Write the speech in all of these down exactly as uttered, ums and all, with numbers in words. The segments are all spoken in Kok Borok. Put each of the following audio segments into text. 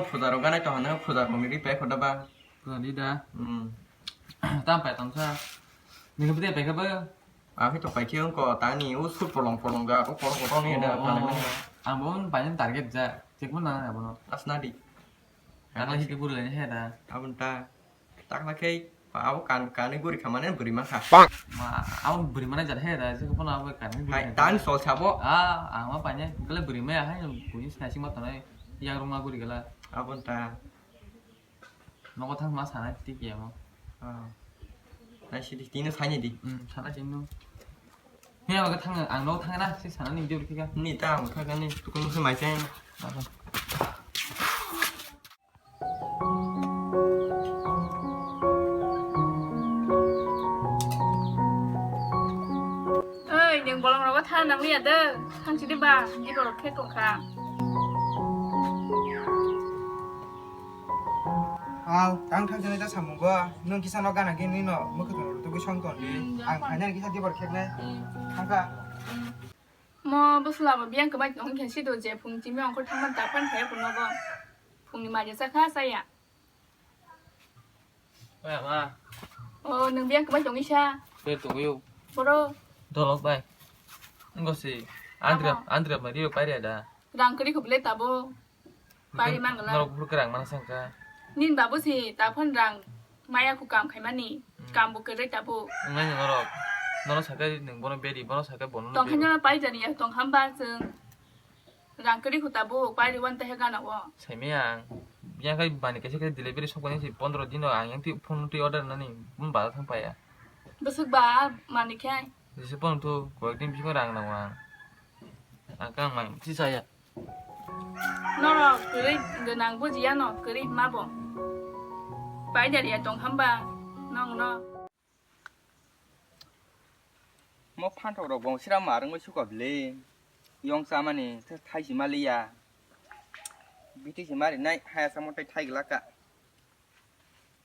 Puja rok ganai to hano, puja rok ni ri pai khoda ba. Puja ni da. Hmm. Tam pai tong sa. Ni ko bide pai ka ba. Ang to pai khe ko tani u sur polong polong ga ko polong polong ni da. Oh, oh. Ang bo pai target ja. Chek mo na abo no. Asna di. Ang la hiti buru le he da. Abun ta. Takla khe abo kan, kanwi guri kha mane bwrwi mankha. Ma, abo bwrwi mane jat he da, jikhe phano abo kanwi guri hai, kha. Tani sol sabo. Ah, ang ma paine, gale bwrwi maya hai, buini sinai singma tongnai, yang rwma guri gala. Abon ta. Nogo thang ma sanai, tiki amo. Ah. Nai sidi, tino sani di. Hmm, sana sinu. Ni abo thang, ang nogo thang na, si sana ni jor kika. Ni ta, ang thang ni, tukun se mai sen. Apa? Oi, nwng bolong rogo tha nang liya de. Thang sidi ba, di borok khe tong kha. Hal, tang thang jani ta samung go. Nwng kisa no gana gini no, mukhe tong tugui song ton di. Ang phaina kisa di borok khek nai. Thang kha. Mo bwsla bo biyang kwbai tong khe si do je phung chimi ongkhor thangma ta phan khe phung nogo. Phungni maja cha kha chaya. Oi, ama. O, nwng biyang kwbai tong isa. Ber tong yo. Boro. Dolok bai. Ngo si. Andrea, Ama. Andrea ma rio pai ria da. Rang kri khuble tabo. Pai mangla. Norok buru kwrang mana sangka. Nin babu si ta phon rang maya ku kam khaimani. Hmm. Kam bo kwrwi tabo. Ngai norok. Norok saka nwng bono beri, bono saka bono. Tong beri. Khaino pai jani ya tong hamba chwng. Rang kwrwi khuta bo, pai rwi wan ta he gana o. Saimaya ang. Yang kai bani kaisa kai delivery sokoni si pondro dino ang yang ti phone ti order nani, bum bada thang paya. Bwswk ba mani khe? Jese phone tu, koyek din bisingo rang nango ang. Ang kang mang si saya. Norok kwrwi gwnang bujiya no, kwrwi hwnma bo. Pai jani ya tong hamba, nong no. Mo phantok rok bo sira ma rwngwi suka bwle. Yong chamani thai si maliya. Biti si mari nai haya samo tai thai glaka.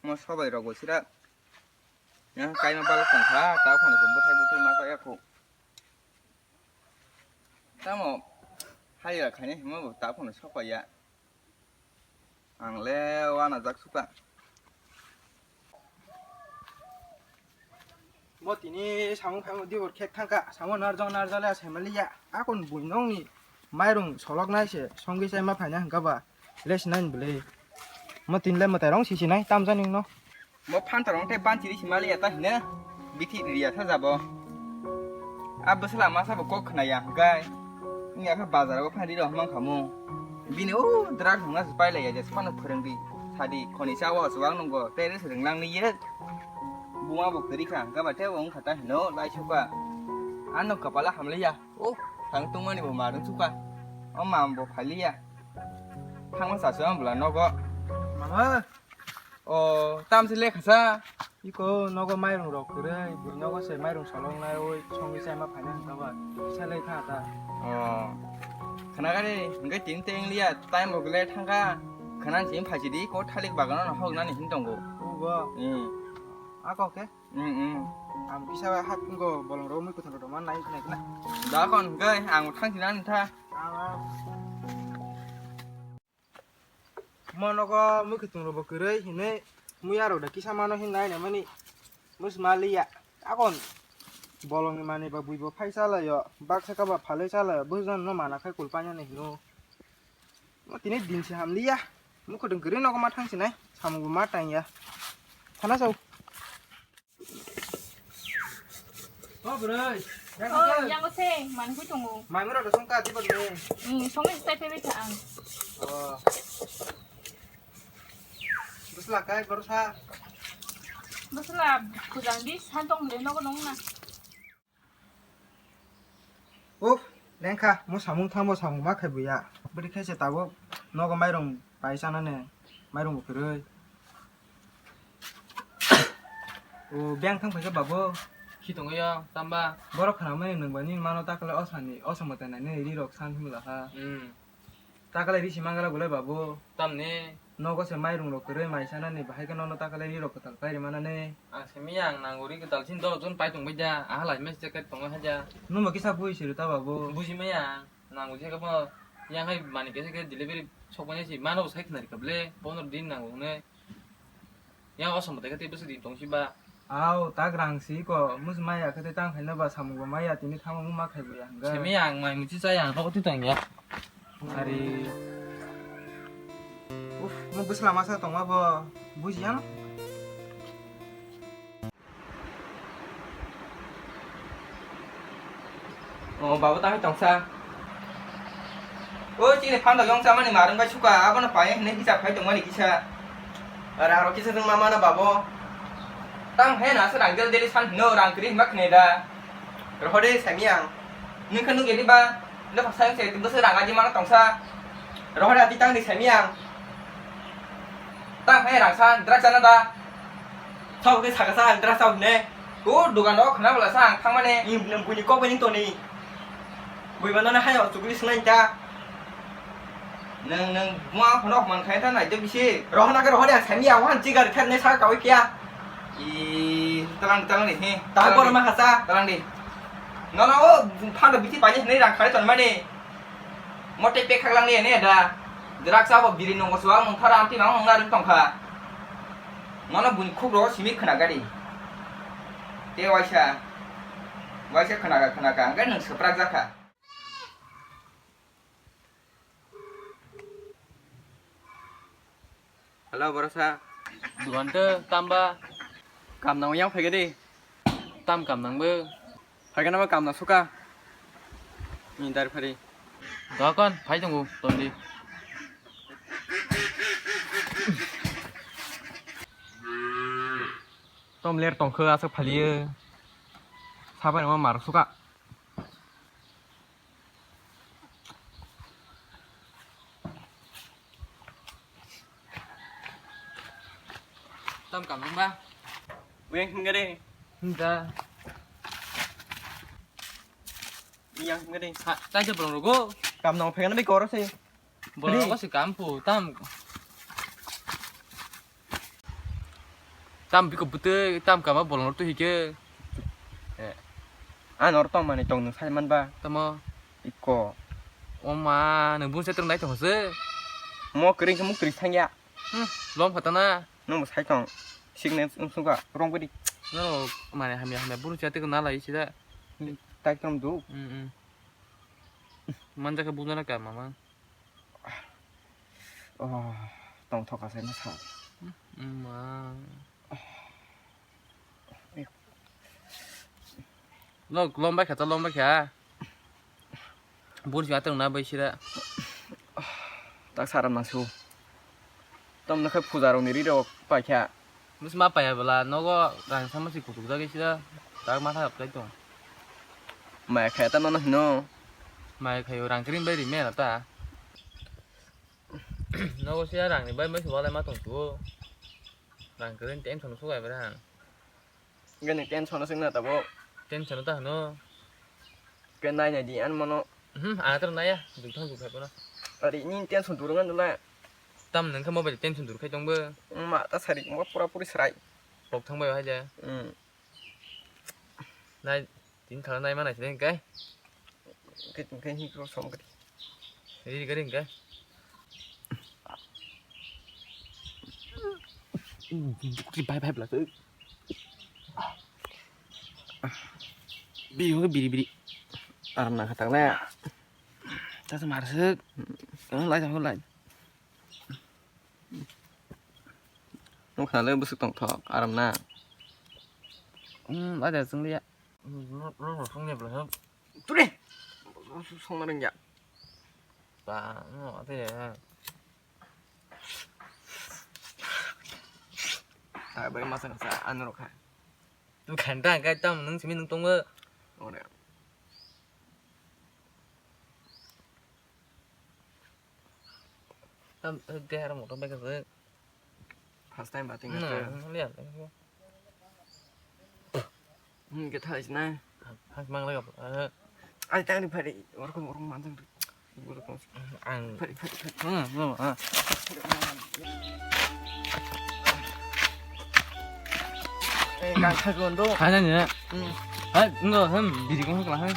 Mo sobai rok bo sira. Yang kaima balok tong kha, ta phone se bwthai bwthai ma kaya khu. Tamo haya khaini himo bo ta phone sok ya. Ang le wana jak suka. Mo tini samung phaimo dibor khek thangka, samung narjong narjale asai maliya. Akon buinongni mairung solok nai se, songwi chai ma phaina hwnkha ba, le sinai bwle. Mo tini le mwtai rong si sinai, tamjani no. Bo phantarong tei banchiri si maliya ta hino, bithi riya tha jabo. A bwsla masa bo kok khna ya hwnkhe, wngya khe bazar o phan ri rok hmang khamu. Bini o drak hwnga se pailai ya, jesmano phwrwng di, sadi, khoni cha o chuwak nungo, tei rwng lang ni ye. Buma bo kwrwi kha, hwnkhe ba tei o wngkha ta hino, lai suka. Ano kapala hamliya, o thang tungmani bo marwng suka. O mam bo phaliya. Thangma chasu ang bwla nogo. Mama. O, tamsi lekha sa. Iko nogo mairung rok kwrwi, bui nogo se mairung solong nai oi, songwi chai ma phaina hwnkha ba. Kisa lekha ta. O. Khna gari, hwnkhe tin teng liya, time rok le thangkha. Khna si phai si di, ko thalik bagano no hok nani hin tongo. Ugo. Hmm. Ako ke? Hmm, hmm. Am kisa hat ko bolong ro mui kuthon ro man nai nai na. Da kon hwnkhe, ang thang si nani tha. Ama. Mo nogo mui kutung rok bo kwrwi hinwi mui arok da kisa mano hin nai nai mani musma liya. Akon bolong ni mani ba bui bo phai chala yo, baksa ka ba phalwi chala yo, bwsano no mana khai kul paina ni hino. Mo tini din se ham liya, mui kutung kwrwi nogo ma thang sinai, samung bo ma tang ya. Thana chau. O bwrwi, Oh, yang se, man hui tongo. Mai mura da songka di bani. Hmm, songni style pe beta ang. Oh. Bwsla kai borsa. Bwsla kujang di san tong le nogo nong na. Uf, lengkha, mo samung thango samung ma khai buya. Bwrwi khai se tabuk nogo mairung pai chanane, mairung bo kwrwi. O, beng thang phaikha babu. Khi tongwi yo, tamba? Borok khna mani nwng bai nini mano ta khlai osani, osa mwtai nai nini ri rok san himla ha. Hmm. Ta khlai ri si mangala gulai babu. Tamni? Nogo se mairung rok kwrwi mai sanani, bahai khe nono ta khlai ri rok kwtal pai ri manani. Ang simi ang nango ri kwtal sin dolo jon pai tong bai da, aha lai mese jacket tongo haja. Nwng bo kisa bui si rw ta babu. Buji maya ang. Nango je kabo, Yang hai mani kesa khe delivery sok mani si mano sai khna rikha ble, pondro din nango hwnwi. Yang o samung tei khe tei bwswk din tong si ba. Au, tak rang si ko, mus maya khe tei tang khaina ba samung bo maya tini thangma mung ma khai bo ya hwnga. Simi ang mai muchi chai ang nogo twi tong ya. Ari. Uf, mo bwsla masa tongma bo, buji yang. O, babu, tang tongsa. O, chini phano yong chamani marwng bai suka, abono pai hwnwi hisab khai tongmani kisa. Rang rok kisa chwng ma mano, babu. Tang he na se rang del deli san hino, rang kwrwi hwnba khne da. Rohode sami ang. Nwng khe nugedi ba, no phasa se bwswk rang aji mano tongsa. Rohode ati tang di sami ang. Tang he rang sa, drak chana da. Thok khe saka sa, ang drak sa hwnwi. O dogan o khna bwla sa ang thangmani. Ni buini kok bai ni toni. Bui mano na hayo chukli swnai ta. Nang nang mua khono man khai ta nai de bisi. Rohna ke rohde ang sami ya wan chigar khan ne sa kawi kya. I talang talang ni he. Ta por ma hasa. Talang di. Nono o phano biti pani ne rang khare ton mani. Mote pek khak lang ni ne da. Drak sa bo biri nongo suang nong thara anti mang nong na rin tong kha. Nono bun khuk ro simi khna gari. Te waisa. Waisa khna ga khna ga ang nang saprak jakha. Hello, borosa. Duan te tamba. Kam nang yang phai gadi. Tam kam nang bo. Phai gana ma kam na suka. Ni dar phari. Dokon, phai tongo, tondi. Tom ler tongkho aswk phaliyo. Sabai ma mar suka. Tam kam nang ba? Weng hingga de. Hingga. Yang hingga de. Ha, tai je bolong rogo. Kam nang phengana be koro se. Bolong rogo se kam pu tam. Tam biko bwtwi tam kama bolong rok twi hike. Eh. Ano rok tong mani tong nwng sai man ba. Tamo. Iko. O ma, nwng bung setrong nai tong se. Mo kring khe muk kring thang ya. Hmm, lom kha ta na. Nwng bo sai tong. Sik ne wng sung kha rong bidi. No, mane hamya hamya bung setrong na lai sida. Tai tong du. Hmm, hmm. Manja khe bung na ka mama. Oh, tongthok asai ma sa. Ma. Lok lom bai kha ta lom bai kha. Bun si atang na bai sira. Tak saram nang su. Tom na khe puja rok ni ri rok pai kha. Bwsma paya bwla nogo rang sama si kutuk jagwi sida tak matha haplai tong. Maya khaya ta nono hino. Maya khayo rang kring bai ri mena ta. Nogo sida rang ni bai mai walai ma tong tuo. Rang kring tension sugai bra. Gani tension sing na tabo. Tension ta hino. Ke nai nai di an mano. Hmm, ana tor naya. Duk thang duk khai kono. Ari ni tension durung an dula. Tam nang kha mobile tension dur khai tong bo. Ma ta sari mo pura puri srai. Pok thang bai hai ja. Hmm. Nai tin khala nai ma nai sini kai. Kai kai hi ko som kai. Ri gari kai. Ri bai bai bla. Biri ho biri biri. Aram na khatak na. Ta se mar se. Lai lai. Nung khna le bwswk tongthok, aram na. Hmm, ada chwng liya. Rung rung rung ni bwlai. Tuli. Song na rengya. Ba, no, ate ya. Ta bai ma sang sa an ro kha. Tu khan ta kai tam nung simi nung tong ba. Ore. Tam, eh, dia ada motor bike tu. First time bating na, kata. Hmm, lihat. Hmm, kita harus na. Harus mang lagi apa? Eh. Ay, tang di pari. Orang orang mantang tu. Orang. Ang. Pari pari pari. Hmm, hmm, ah. Eh, kang khagondo. Hai nang ya. Hmm. Hai, ngo hem biri kong kla hai.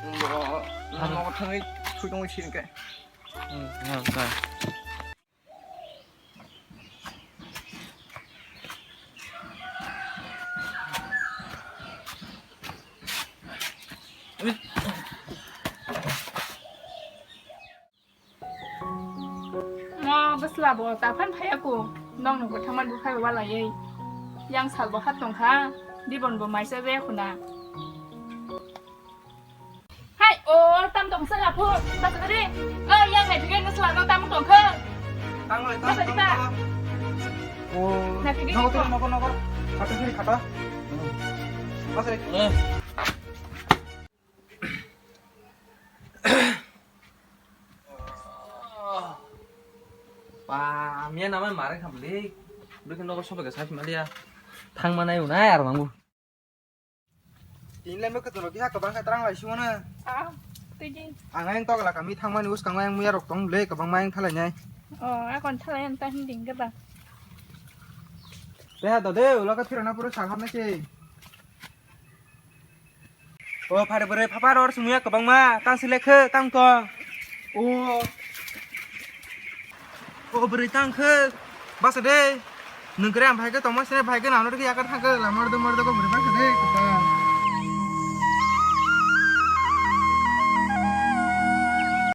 Ngo, ngo thangwi thui tong sini kai. Mo bwsla bo ta phan phaiya ku. Nong no bo thangman bu phai wala ei. Yang sal bo hat tong kha. Dibon bo maisa jaya khuna. Hai, o tam tong sala phu. Ta ta re. O yang nai thik nai sala no tam tong kha. Tang lai, tang, tang, tang. O, na thik nogo, nogo, nogo. Khato siri khato. Mas re. Pa, miya namai mare khamli. Bikhe nogo sobe ga sai maliya. Thang manai unai ar mangu. Tin lai mekhe tono kisa kobang khe trang lai simono. Ah, tiji. Ang ayang togla kami thang mani us kang ayang miya rok tong le kobang mayang thalai nai. Oh, akon thalai ang ta hinding keba. Teha dode ulo ka thirana puro sakhap nai se. O phare bwrwi phapar or sumuya kwbangma tang se lekhe tang tong. O. O bwrwi tang khe basa de. Nwng kre ang phai khe tongma sene phai khe nang no yakar thang khe lamar do mar do ko bwrwi basa de.